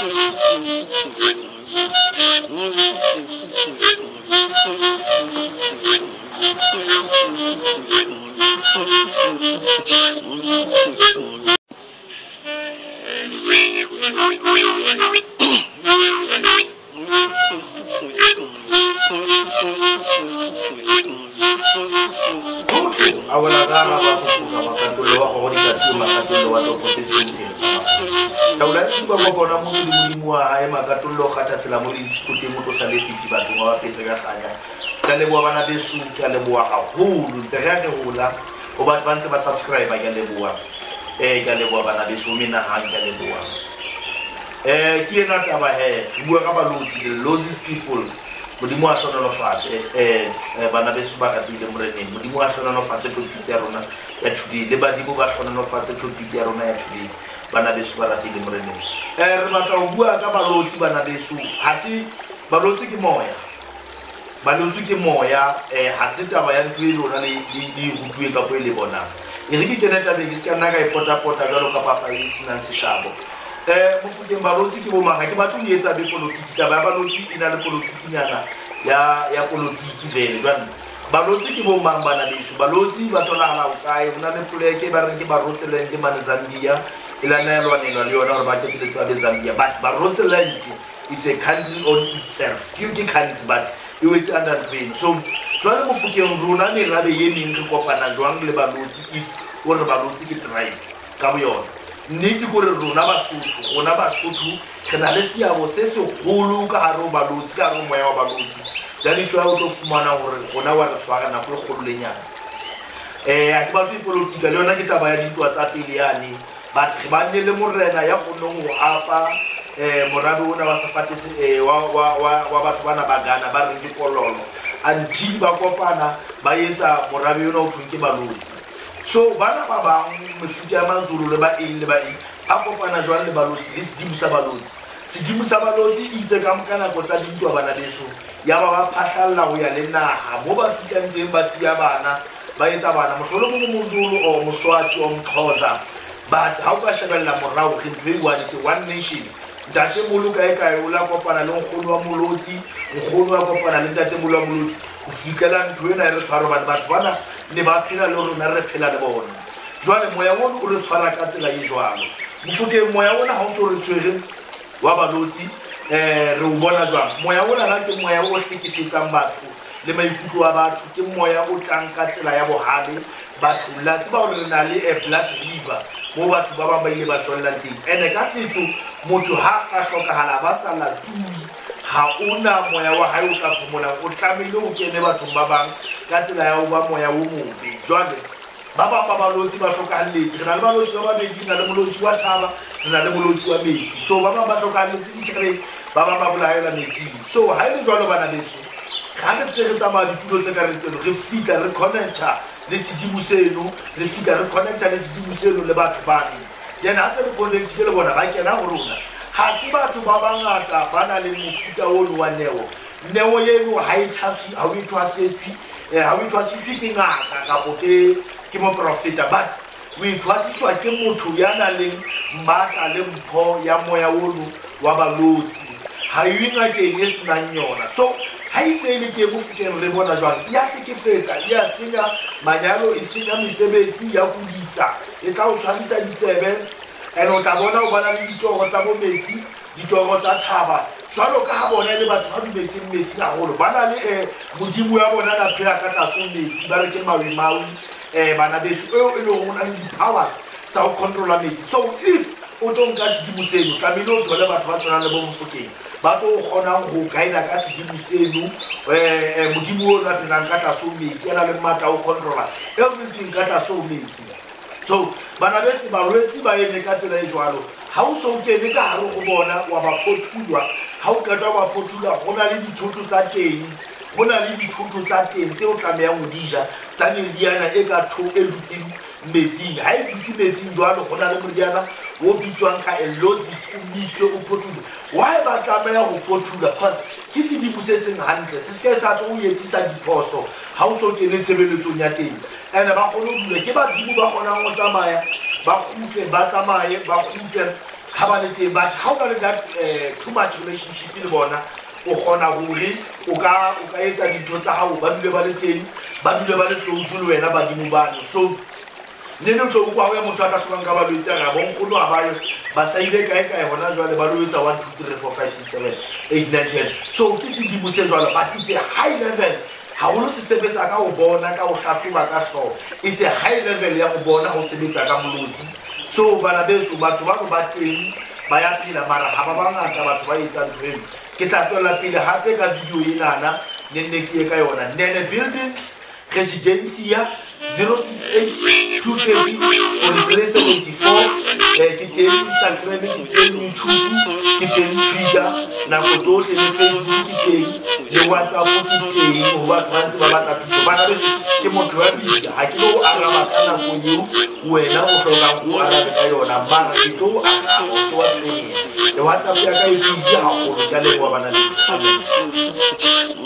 The Lozis people, Modimo a hlohonolofatse bana beso ba ratile moreneng. Modimo a hlohonolofatse topic ya rona ya today le badimo ba hlohonolofatse topic ya rona ya today bana beso ba ratile moreneng. Re batla ho bua ka balotsi bana beso. Ha se balotsi ke moya. Balotsi ke moya, ha se taba ya ntho e lona le rutuwe kapa e le bonang. E re ke kene tabeng ke se ka nna ka e pota-pota jwalo ka papa e senang seshabo. Mofokeng balotsi ke bo mang? Ha ke batle ho etsa be politiki. Taba ya balotsi e na le politikinyana ya politiki vele. Jwale balotsi ke bo mang bana beso? Balotsi ba tholahala ho kae? Ho na le poleke ba reng ke Barotseland mane Zambia. E la nna ya lwanelwa le yona hore ba keteletse ba be Zambia. But Barotseland is a country on itself. Ke country but e wetse under ntho eno. So jwale Mofokeng rona merabe ye meng re kopana jwang le balotsi if o re balotsi ke tribe ka boyona? Nnete ke hore rona Basotho re na le seabo se seholo ka hare ho balotsi, ka hare ho moya wa balotsi. That is why o tlo fumana hore rona wa re tshwara nako e kgolo le nyane. Ha ke batle politika le yona ke taba ya dintwa tsa pele yane. But re banne le morena ya kgonneng ho apa morabe ona wa sefate se wa batho bana ba Ghana ba reng ke kololo. Until ba kopana ba etsa morabe ona o thweng ke balotsi. So bana ba bang mefuta ya Mazulu le ba eng le ba eng ba kopana jwang le balotsi le sedimo sa balotsi. Sedimo sa balotsi itse ka nako tsa dintwa bana beso ya ba ba phahlalla ho ya le naha mo ba fihlang teng ba siya bana ba etsa bana mohlolomong Mozulu or Moswati or Mxhosa. But ha o ka shebella morao re ntho e one, it's one nation. Ntate Molo kae kae o la kopana le nkgono wa Molotsi, nkgono wa kopana le ntate Molo wa Molotsi ho fihlela ntho ena e re tshwara hobane batho bana ne ba phela le rona re phela le bona. Jwale moya ono o re tshwara ka tsela e jwalo. Mofokeng moya ona ha o so re tshwere wa balotsi, re o bona jwang? Moya ona na ke moya o hlekefetsang batho le maikutlo a batho, ke moya o tlang ka tsela ya bohale. Batho la tseba hore re na le a blood river moo batho ba bang ba ile ba shwellang teng. Ene ka setso motho ha ka hlokahala ba sa latuwe, ha ona moya wa hae o tla phomolang, o tlamehile o kene bathong ba bang ka tsela ya ho ba moya o mobe. Jwale ba bang ba balotsi ba hlokahalletse. Re na le balotsi ba babedi, re na le molotsi wa thaba, re na le molotsi wa metsi. So ba bang ba hlokahalletse dithabeng, ba bang ba bolaela metsing. So ha e le jwalo bana beso, ha re ntse re tsamaya ditulo tse ka reng tseno, re fihla re connecta le sedimo seno, re fihla re connecta le sedimo seno le batho bane. Then ha se re connectile le bona ba kena ho rona. Ha se batho ba bangata ba na le mofuta ono wa neo. Neo eno ha e thaswe, ha o e thwasetswe, ha o e thwasiswe ke ngaka kapo ke moprofeta, but o e thwasiswa ke motho ya nang le matla le mpho ya moya ono wa balotsi. Ha e ngakeng e senang yona. So ha e se e le teng Mofokeng re bona jwang, ya hlekefetsa, ya senya manyalo, e senya mesebetsi, ya kudisa, e tla o tshwarisa ditsebe. And o tla bona o bana le ditoro tsa bo metsi, ditoro tsa thaba. Jwalo ka ha bona le batho ba dumetseng metsi haholo, ba na le modimo ya bona na phela ka tlase ho metsi, ba re ke mawi mawi, bana beso eo e leng hore o na le di-powers tsa ho controla metsi. So if o tlo nka sedimo seno, tlamehile o thole batho ba tshwanang le bo Mofokeng ba tlo kgonang ho guida ka sedimo seno, modimo o na phelang ka tlase ho metsi, a na le matla a ho controla everything ka tlase ho metsi. So bana beso balwetsi ba eme ka tsela e jwalo. Ha o so kene ka hare ho bona wa ba phothulwa, ha o qeta wa ba phothulwa ho na le dithoto tsa teng, ho na le dithoto tsa teng tse o tlamehang ho di ja tsa meriana e ka tho e dutseng metsing. Ha e dutse metsing jwalo, ho na le moriana o bitswang ka elosis, o mitswe o phothulwe. Why ba tlameha ho phothulwa? Cause ke sedimo se seng hantle, se se sa tlo o etsisa diphoso ha o so kene tshebeletsong ya teng. Ene ba kgone ho dula, ke badimo ba kgonang ho tsamaya, ba kgutle, ba tsamaye, ba kgutle. Ha ba le teng, but ha o na le that too much relationship le bona, o kgona hore o ka etsa dintho tsa hao, ba dule ba le teng, ba dule ba le close le wena badimo bano. So ne ne tlo utlwa ho ya motho a tla hlokang ka balwetse a re a bonkgono ha ba yo, ba sa ile kae kae hona jwale, ba lo etsa 1 2 3 4 5 6 7 8 9 10. So ke sedimo se jwalo, but it's a high level. Haholo se sebetsa ka ho bona, ka ho hlahloba ka hlooho. It's a high level ya ho bona ho sebetsa ka molotsi. So bana beso, batho bano ba teng ba ya phela, mara ha ba bangata batho ba etsang ntho eno. Ke tla tswella pele hape ka video enana, ne nne ke ye ka yona. Nene Buildings, Residencia 068 230 4374. Ke teng Instagram, ke teng YouTube, ke teng Twitter, nako tsohle, le Facebook ke teng, le WhatsApp ke teng, ho batho ba ntse ba batla thuso. Bana beso, ke motho ya busy, ha ke tlo o araba ka nako eo wena o hlokang o arabe ka yona, mara ke tlo o araba, o se wa tshwenyeha. Le WhatsApp ya ka e busy haholo. Ke a leboha bana beso. Amen.